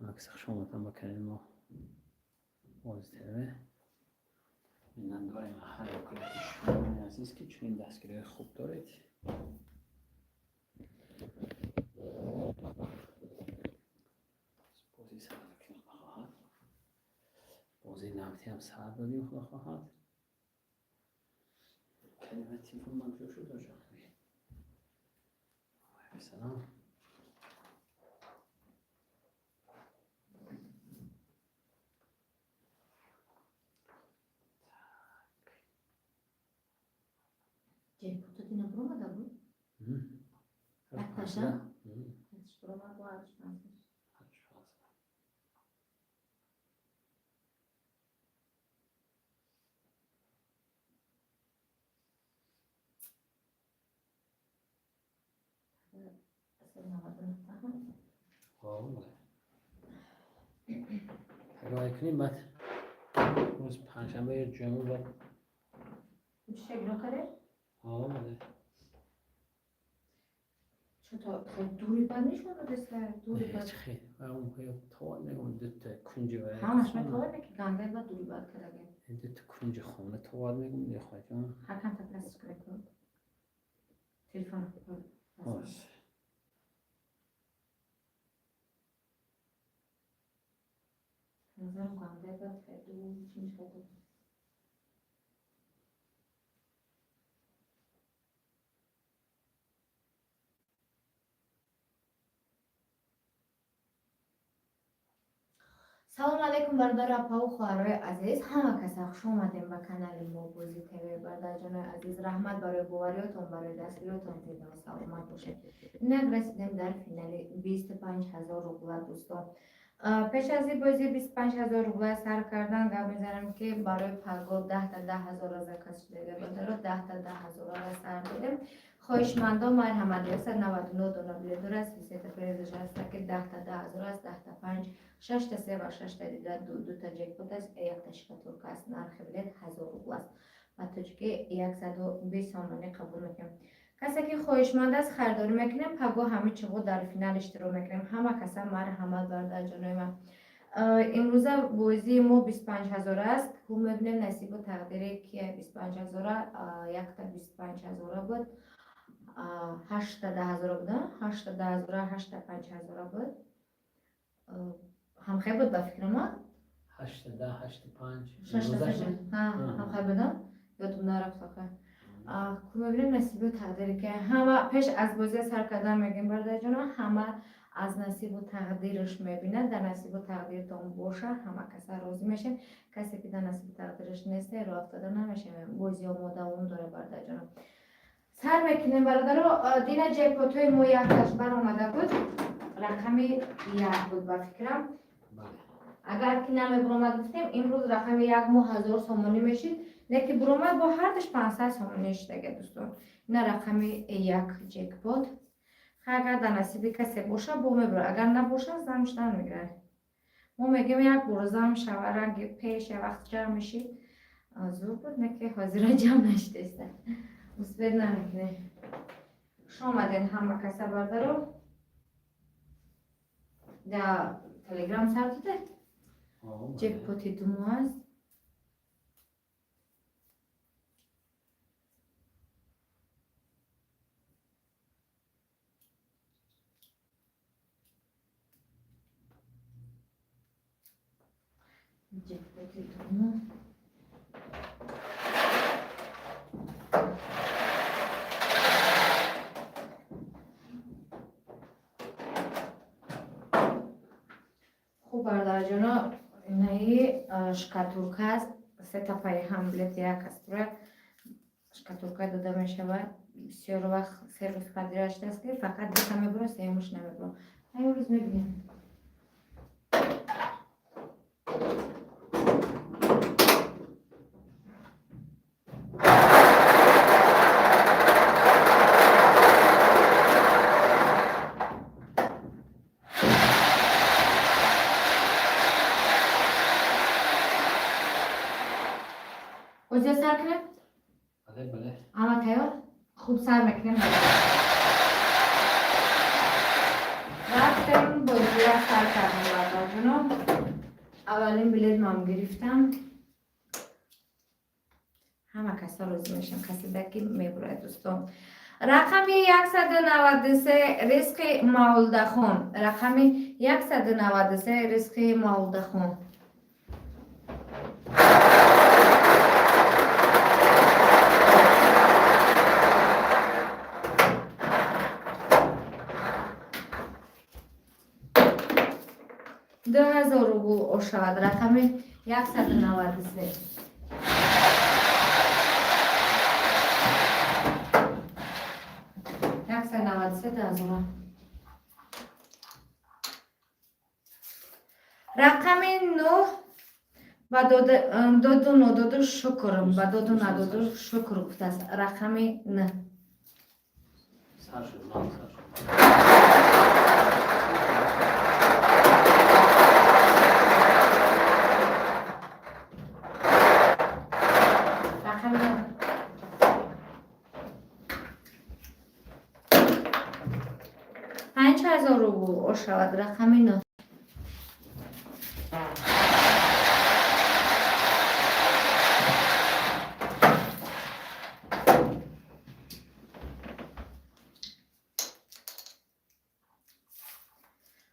Ҳама каса хуш омадам ба канали мо, Бози ТВ. Миннатдорем ҳар якояки шумои азиз, ки чунин дастгириҳои хуб доред. Бозӣ сар мекунем, худо хоҳад. Бозии навтиам сар додем, худо хоҳад. Калима телефон ман ҷо шуд, оҷо. Салом. Ҷекпота дина буромада буд? Якташа? Буромад бо ҳардуш 500. Ҳардуш 500. Асл 99. Бале. Пагоҳ кунем, баъд рӯз панҷшанбе ё ҷумъа баъд. Чиша гино кардем? Бале. Чото хел дури бад нишон додеста, дури бад. Хел това мегум, дута кунҷи. Ҳамаш метавонем, ки гандаи бад, дури бад кардаге. Дута кунҷи хона товар мегум, нехоҳҷон. Ҳар камта пас кунем. Телефон. Ос. Назарам гандаи бад хел дур чӣ мешавад? Салому алайкум, бародару апаву хоҳарои азиз, ҳама каса хуш омадем ба канали мо, Бози ТВ. Бародарҷонои азиз, раҳмат барои бовариётон, барои дастгириётон, зинда саломат бошед. Инак расидем дар финали 25 000 рубла, дӯстон. Пеш аз ин бозии 25 000 рубла сар кардан гап мезанам, ки барои паго 10-та 10 000-ра заказ шудага, бародаро, 10-та 10 000-ра сар додем. Хоҳишмандон марҳамат, 199 дона билет дорад, 33-та приз аст, ки 10-та 10 000 аст, 10-та панҷ, шашта се ва шашта дида, дута ҷекпот аст, якта шкатулка аст. Нархи билет 1000 рубл аст, ба тоҷикӣ 120 сомонӣ қабул мекунем. Касе ки хоҳишманд аст, харидорӣ мекунем, паго ҳами чиғо дар финал иштирок мекунем. Ҳама каса марҳамат, бародарҷонои ман. Имрӯза бозии мо 25 000 аст. Ку мебинем насибу тақдире ки 25 000-а. Якта 25 000-а буд, ҳаштта 10 000-а буд, ҳаштта 10 000-а, ҳаштта 5 000-а буд, ҳамхел буд ба фикрама. Ҳашта даҳ, ҳашта панҷ. Ҳамхел будам, ёдум нарафт охир. Ку мебинем насибу тақдире ки. Ҳама пеш аз бозия сар кардан мегӯем, бародарҷоно, ҳама аз насибу тақдираш мебинад. Дар насибу тақдиртон боша, ҳама каса розӣ мешем. Касе ки дар насибу тақдираш нест, роҳ афтода намешем. Бозиҳо мо давом дора, бародарҷоно. Сар мекунем, бародаро. Дина ҷекпотҳои мо якташ баромада буд, рақами як буд ба фикрам. Агар ки намебуромад, гуфтем, имрӯз рақами як мо 1000 сомонӣ мешид, лекин буромад, бо ҳардуш 500 сомонӣ шудаге, дӯстон. Ина рақами як ҷекпот. Агар дар насиби касе боша, бо мебурад, агар набоша, зам шудан мегирад. Мо мегӯем, як бор зам шава, ранги пеш я вақт ҷамъ мешид, зур буд, не ки ҳозира ҷамъ нашидеста, успеть намекунем. Хуш омаден ҳама каса, бардаро. Да Телеграм сар доде, ҷекпоти думо аст. Ҷекпоти думо. Хуб, бародарҷоно, инаи шкатулка аст, сета паи ҳам билет, як астура шкатулка дода мешавад. Бисёр вақт се рӯз падира шудааст, ки фақат дута мебура, сеюмаш намебура. Имрӯз мебинем. Бозиё сар кунем? Бале. Ҳама тайёр? Хуб, сар мекунем. Рафтем, бозиро сар кардем, бародарҷоно. Бародарҷоно, аввалин билет мам гирифтам. Ҳама каса розӣ мешам, касе ки мебурад, дӯстон. Рақами 193, Ризқи Мавлудахон. Рақами 193, Ризқи Мавлудахон. 2000 рубл ошавад, рақами 193. 193, 2000. Рақами 9, ба доду нододу шукр, ба доду надоду шукр гуфтааст, рақами 9. Сар шуд, ман сар шуд. Рақами 9. 5000 рубл ошавад, рақами 9.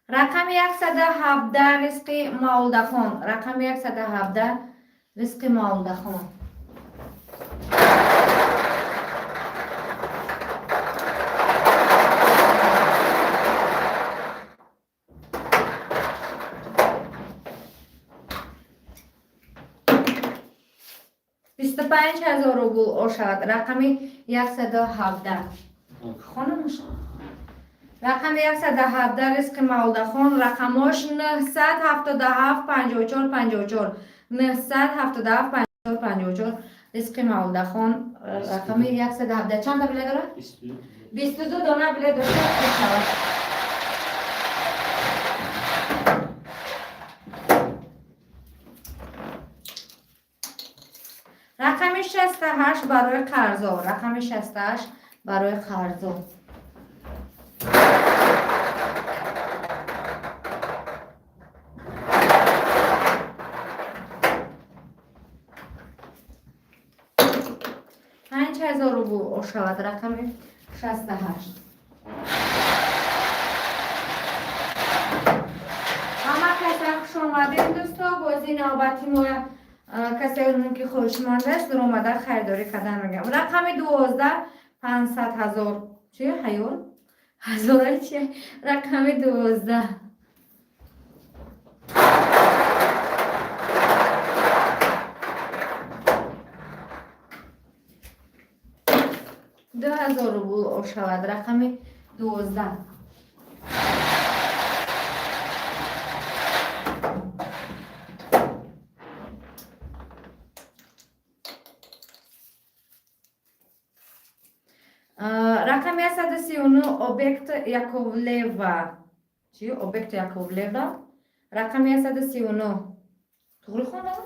Рақами 117, Ризқи Мавлудахон. Рақами 117, Ризқи Мавлудахон. 25 000 рубл ошавад, рақами 117. Хонамаш. Рақами 117, Ризқи Мавлудахон. Рақамош 977 54 54, 977 54 54. Ризқи Мавлудахон, рақами 117. Чанда билет дорад? 22. 22 дона билет дошта мешавад. Рақами 68 барои қарзо. Рақами 68 барои қарзо. 5000 рубл ошавад, рақами 68. Ҳама каса хуш омадем, дӯсто. Бозии навбати мо, касе ки хоҳишманд аст, дуромада харидорӣ кардан мегӯям. Рақами 12, 500 000 чи ҳаёр ҳазораи чи? Рақами 12. 2000 рубл ошавад, рақами 12. Рақами 139, Обект Яковлева. Чи Обект Яковлева? Рақами 139. Туғри хондам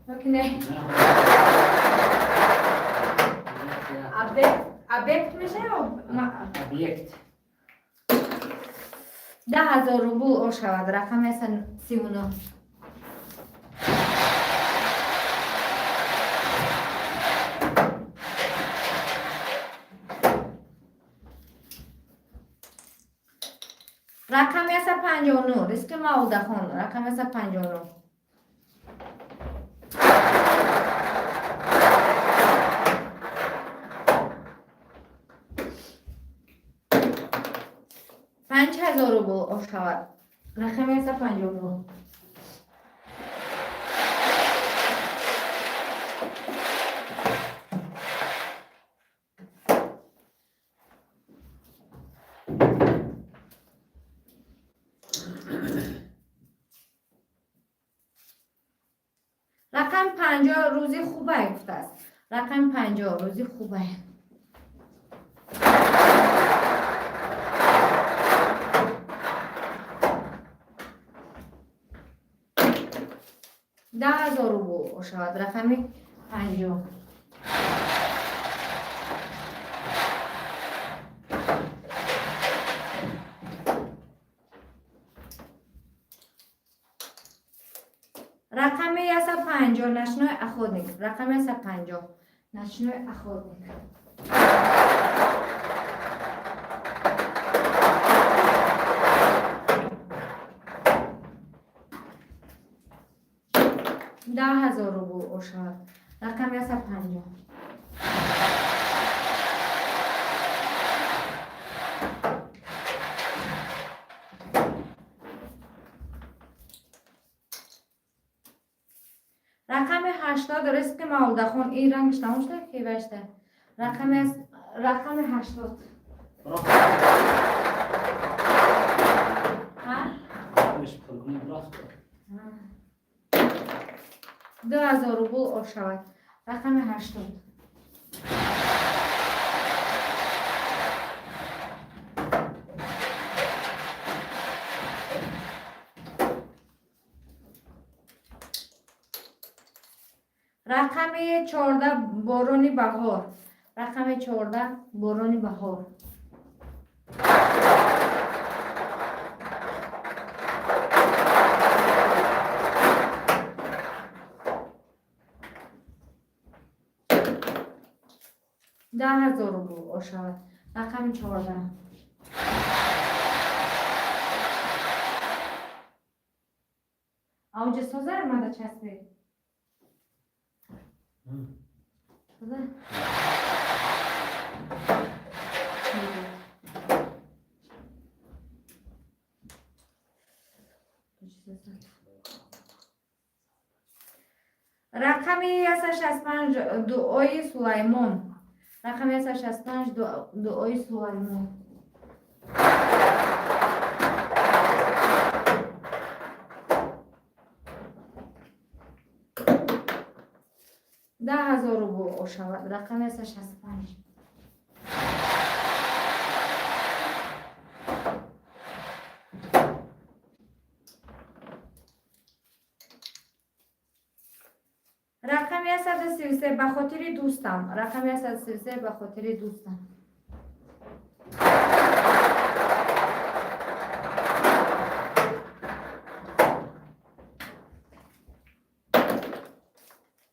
ёки не? Обект, обект меша ё Объект. 10 000 рубл ошавад, рақами 139. Рақами 159, Ризқи Мавлудахон. Рақами 159. 5000 рубл ошавад, рақами 159. Рақами 50, рӯзи хубай гуфтааст. Рақами 50, рӯзи хубай. 10 000 рубл ошавад, рақами 50. Рақами 150, ночной охотник. Рақами 150, ночной охотник. 10 000 рубл ошавад. Рақами 150. Рақами 80, ризқи Мавлудахон. Ин рангш тамом шуда ки вашта. Рақами 80. Рафт. Ҳа? Меш пур рафт. 2000 рубл ошавад. Рақами 80. Рақами 14, борони баҳор. Рақами 14, борони баҳор. 10 000 рубл ошавад. Рақами 14. Ауҷа созар мада часпе. Созар? Рақами 165, дуои Сулаймон. Рақами 165, дуои Сулаймон. 10 000 рубл ошавад. Рақами 165. Рақами 133, ба хотири дӯстам. Рақами 133, ба хотири дӯстам.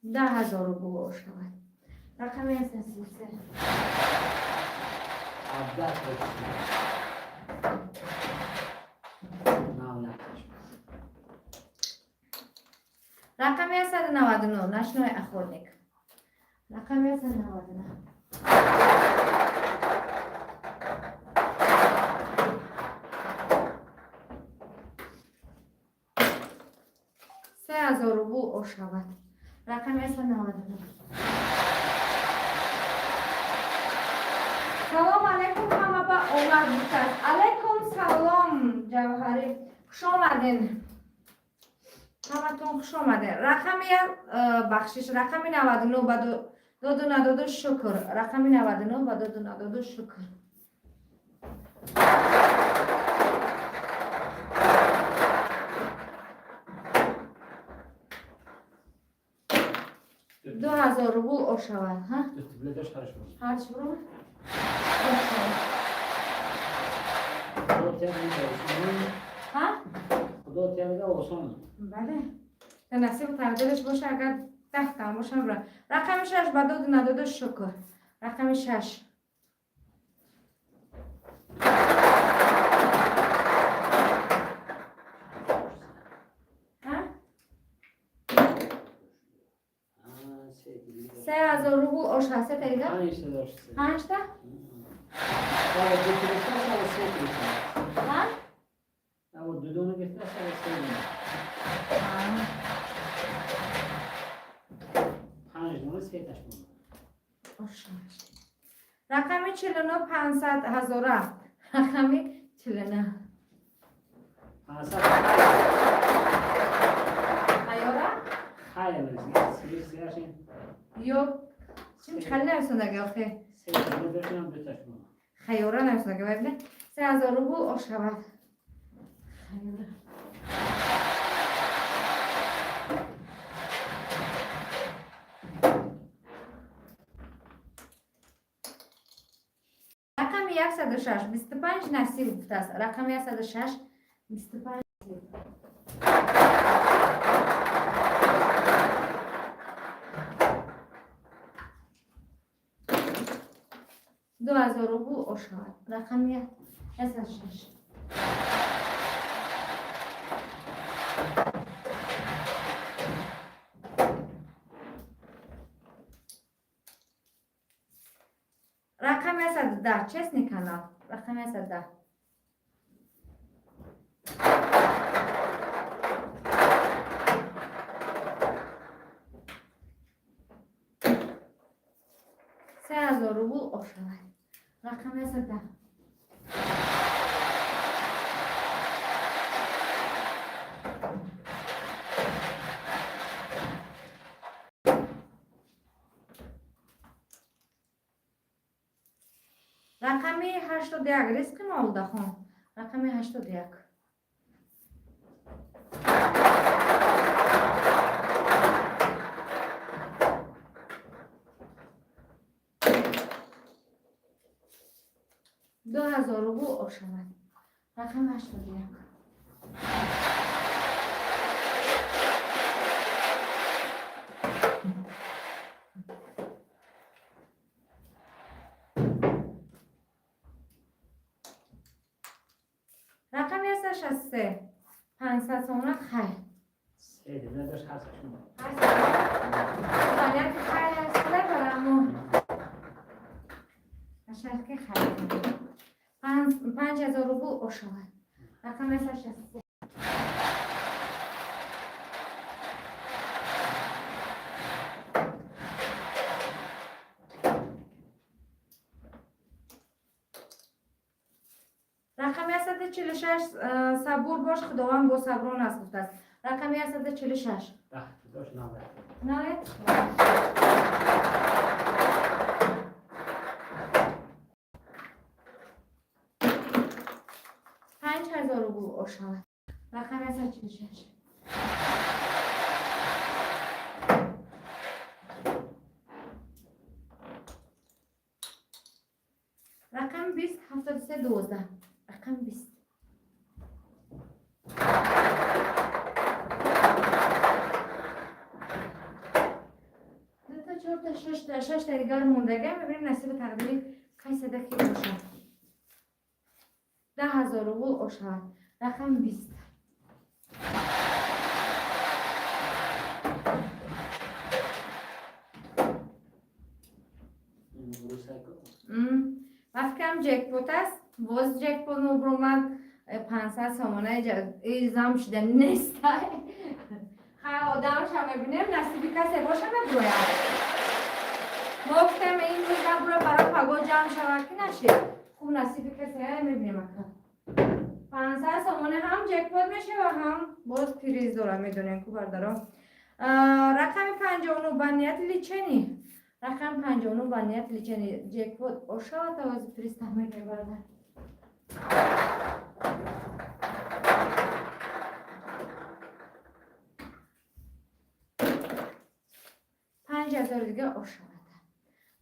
10 000 рубл ошавад. Рақами 133. 17 та. Нав накаш. Рақами 199, ночной охотник. Рақами 199. 3000 рубл ошавад. Рақами 199. Салом алейкум, ҳама ба омад гуфтааст. Алейкум салом, Ҷавҳарӣ. Хуш омаден. Ҳаматон хуш омаден. Рақами як, бахшиш, рақами 99, ба доду надоду шукр. Рақами 99, ба доду надоду шукр. 2000 рубл ошавад, ҳа? Ду тибле дошт ҳарш буд. Ҳарч буром? Худо тиягида осон. Ҳа? Худо тиягида осон. Бале. Дар насибу тақдираш боша, агар 10 там бошам бира. Рақами 6, ба доду надоду шукр. Рақами 6. Ҳа? Се дига. 3000 рубл ошавад. Се та дига? Панҷ та дошт. Панҷта? Сава ду гирифта, сава се гирифта. Ҳа? Сава ду дона гирифта, сава се дона. Панҷ дона се таш буд. Ошавад. Рақами 49, 500 ҳазора. Рақами 49. 500. Айёра? Хайр, сигарашин. Ё чим хали нависондаги охе? Се дона доштам, ду таш буд. Хайёра нависондаги вайбне. 3000 рубл ошавад. Хайёра. Рақами 106, 25 насиб гуфтааст. Рақами 106, 25 насиб. 2000 рубл ошавад. Рақами 106. Рақами 110, честный канал. Рақами 110. 3000 рубл ошавад. Рақами 110. Рақами 81, ризқи Мавлудахон. Рақами 81. 2000 рубл ошавад. Рақами 81. Рақами 163. 500 сомона хайр. Се дина дошт ҳар сашон. Варианти хайр аст, барамо. Ашарки хайр. 5000 рубл ошавад. Рақами 163. Рақами 146, сабур бош, Худованд бо саброн аст гуфтааст. Рақами 146. Даҳ дошт навад. Навад? 5000 рубл ошавад. Рақами 146. Рақами 20, 73, 12. Рақами 20. Дута, чорта, шашта, шашта дигар мондага. Мебинем насиби тақдири қайсада ки бошад. 10,000 рубл ошавад. Рақами 20. Вақт кам ҷекпот аст, боз ҷекпот мобромад 500 сомона зам шуда нестай. Хай, одамша мебинем, насиби касе боша меброяд. Мо гуфтем ин рӯз набура, барои паго ҷамъ шавад ки нашед. Хуб, насиби касе мебинем ака. 500 сомона ҳам ҷекпот мешава, ҳам боз приз дора, медонем ку бардаро. Рақами 59 ба нияти лечение. Рақами 59 ба нияти лечение ҷекпот ошава тавози приз тамир мебарад. 5000 дига ошавад.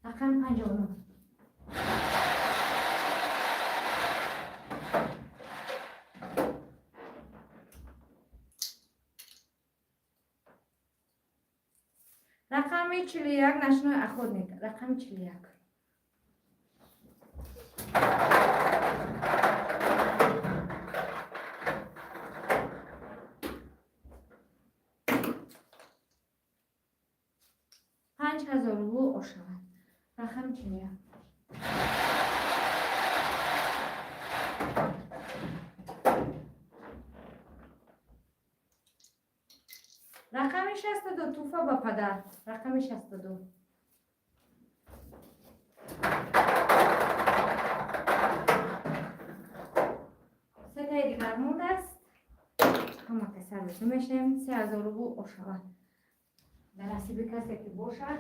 Рақами 59. Рақами 41, ночной охотник. Рақами 41. 5000 рубл ошавад. Рақами 41. Рақами 62, туҳфа ба падар. Рақами 62. Сетаи дигар мондааст. Ҳама касар мешем. 3000 рубл ошавад. Дар насиби касе ки бошад.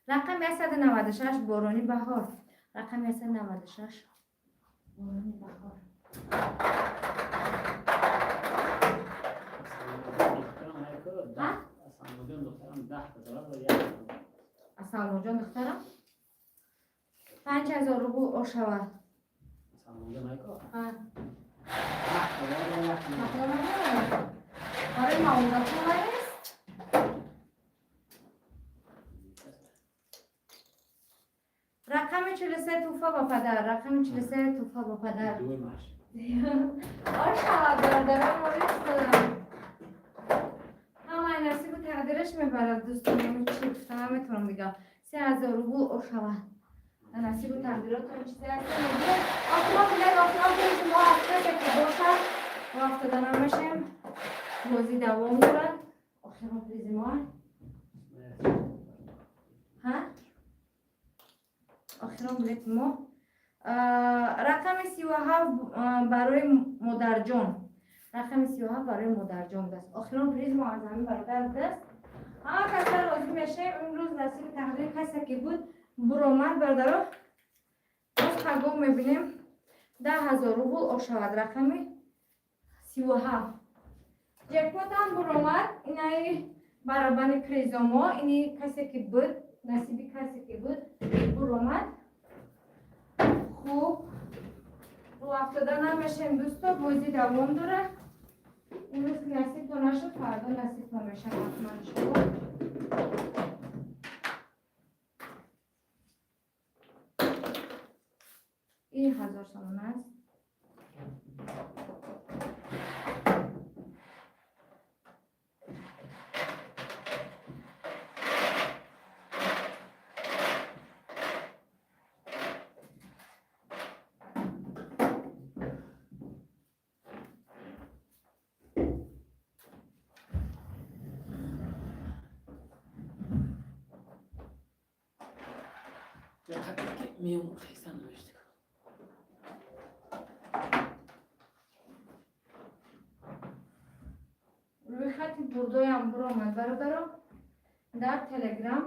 Рақами 196, борони баҳор. Рақами 196, борони баҳор. Асалмоҷон духтарам 10,000 ва як. Асалмоҷон духтарам 5000 рубл ошавад. Асалмоҷон айко. Ҳа. Мақола надорад. Барои мағозатон вай нест? Рақами 43, туҳфа ба падар. Рақами 43, туҳфа ба падар. Оша, бародарам орестодам. Ҳамаи насибу тақдираш мебарад, дӯстон. Чӣ гуфта наметавонам дига. 3000 рубл ошавад. Насибу тақдиротон чизе аст. Охирон билет, охирон призи мо аз касе ки бошад, мо афтода намешем. Бозӣ давом дорад. Охирон призи мо. Ҳа? Охирон билети мо. Рақами 37 барои модарҷон. Рақами 37 барои модарҷон будааст. Охирон приз мо аз ҳамин бародар будааст. Ҳама каса розӣ мешавем. Имрӯз насиби тақдири касе ки буд, буромад, бародаро. Боз пагоҳ мебинем. 10 000 рубл ошавад рақами 37. Ҷекпотам буромад. Инаи барабани призомо. Ини касе ки буд, насиби касе ки буд, буромад. Хуб, рӯ афтода намешем, дӯсто. Бозӣ давом дорад. Имрӯз ки насибто нашуд, фардо насибто мешавад ҳатман, иншолло. Ин 1000 сомон аст. Миём хесан навишта. Рӯйхати бурдоям буромад, бародаро, дар Телеграм.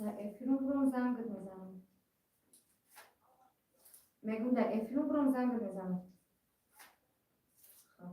Дар эфиру буром, зангат мезанам. Мегум, дар эфиру буром, зангат мезанам. Хоб.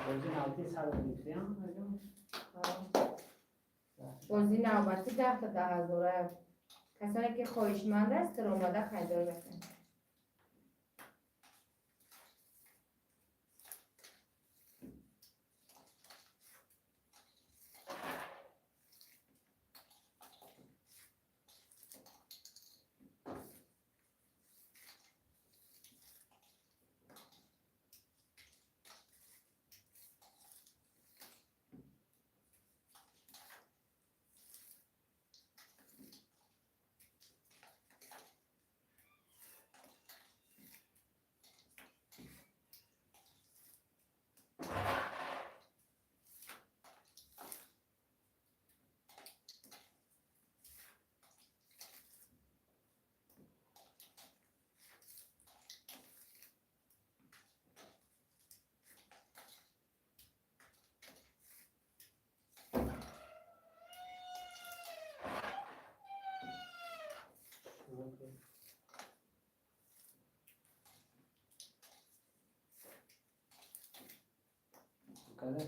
Бозӣ навбатӣ сар гирифтем. Бозӣ навбатӣ 10 та 10 ҳазора. Касоне ки хоҳишманд аст, омода харидорӣ мекунанд. Када?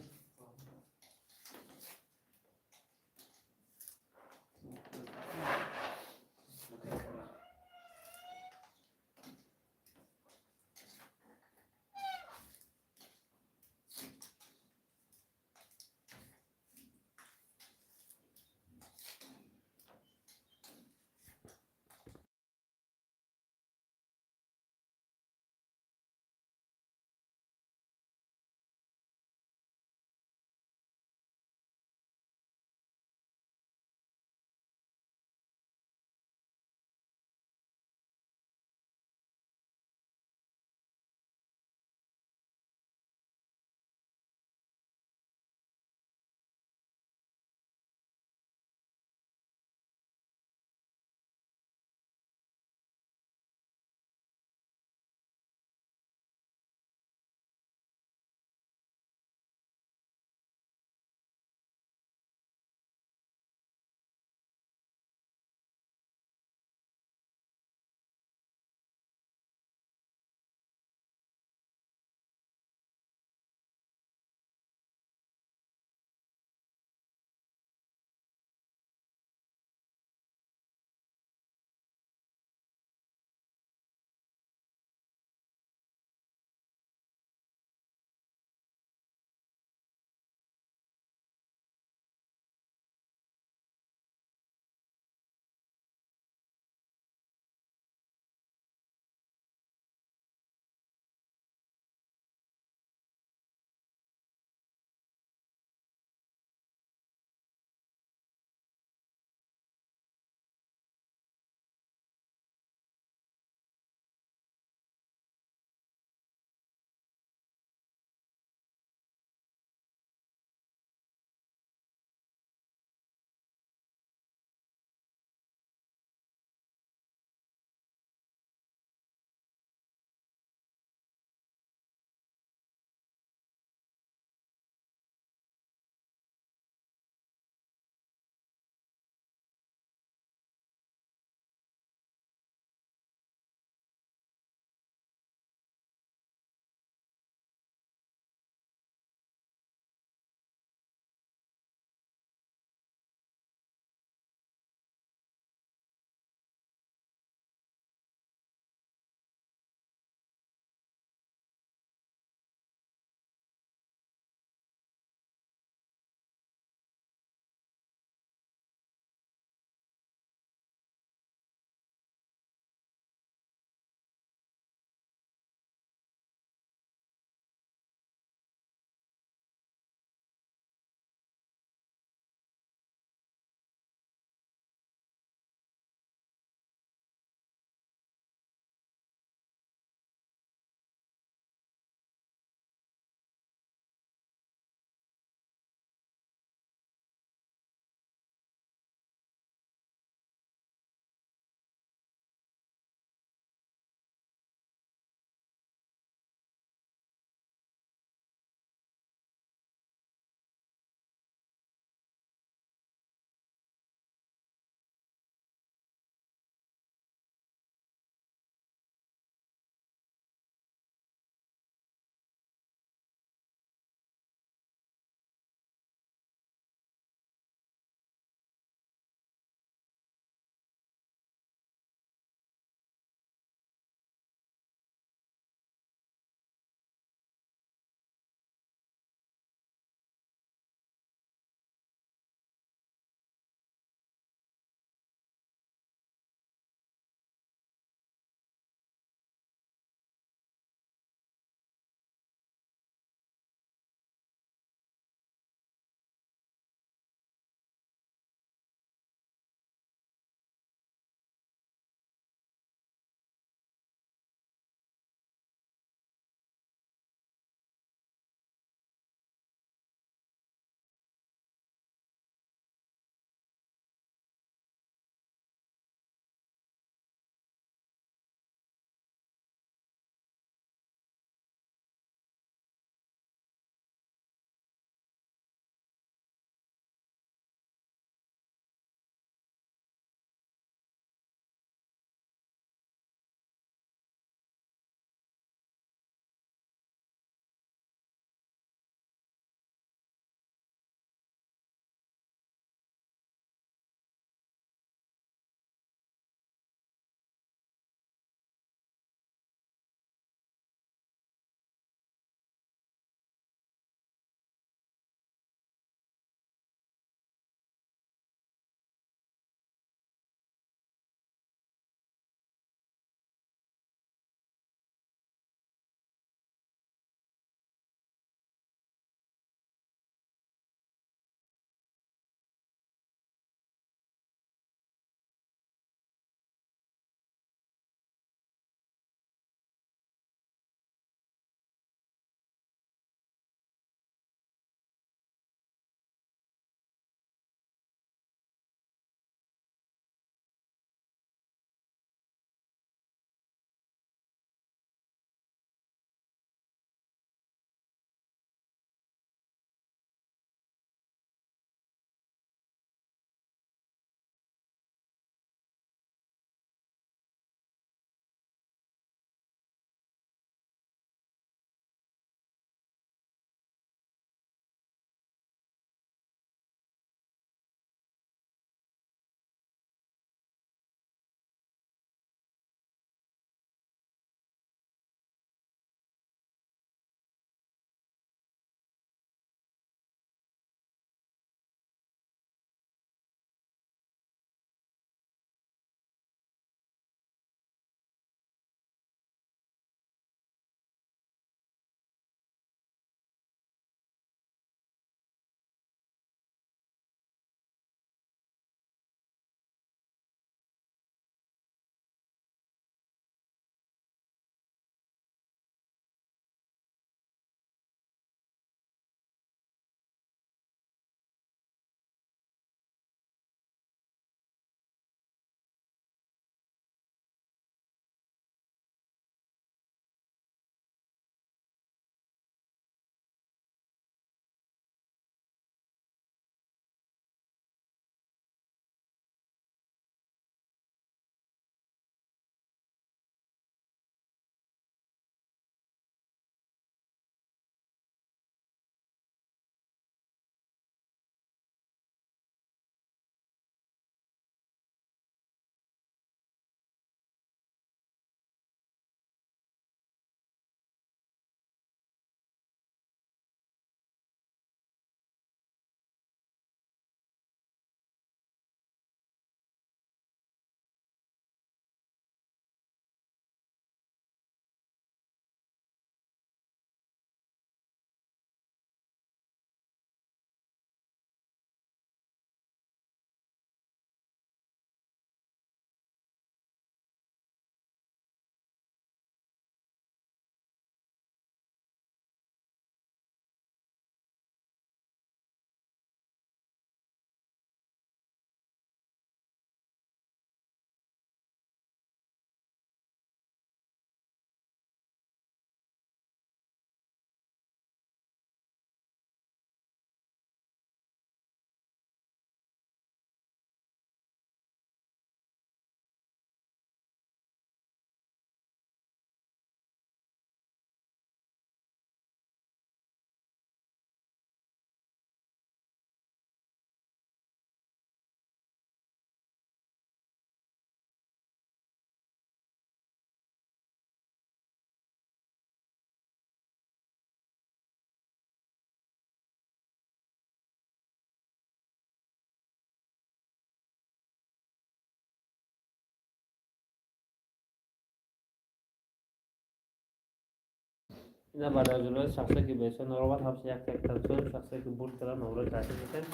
Ина бародарҷонои, шахсое ки беҳисоб наровад, ҳамчун як як танцор, шахсое ки бурд кардан, номро тартиб мекунем.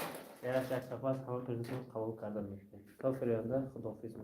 Яраш як сафар ҳама призатон қабул карда мекунем. То фириёнда, худоҳофиз.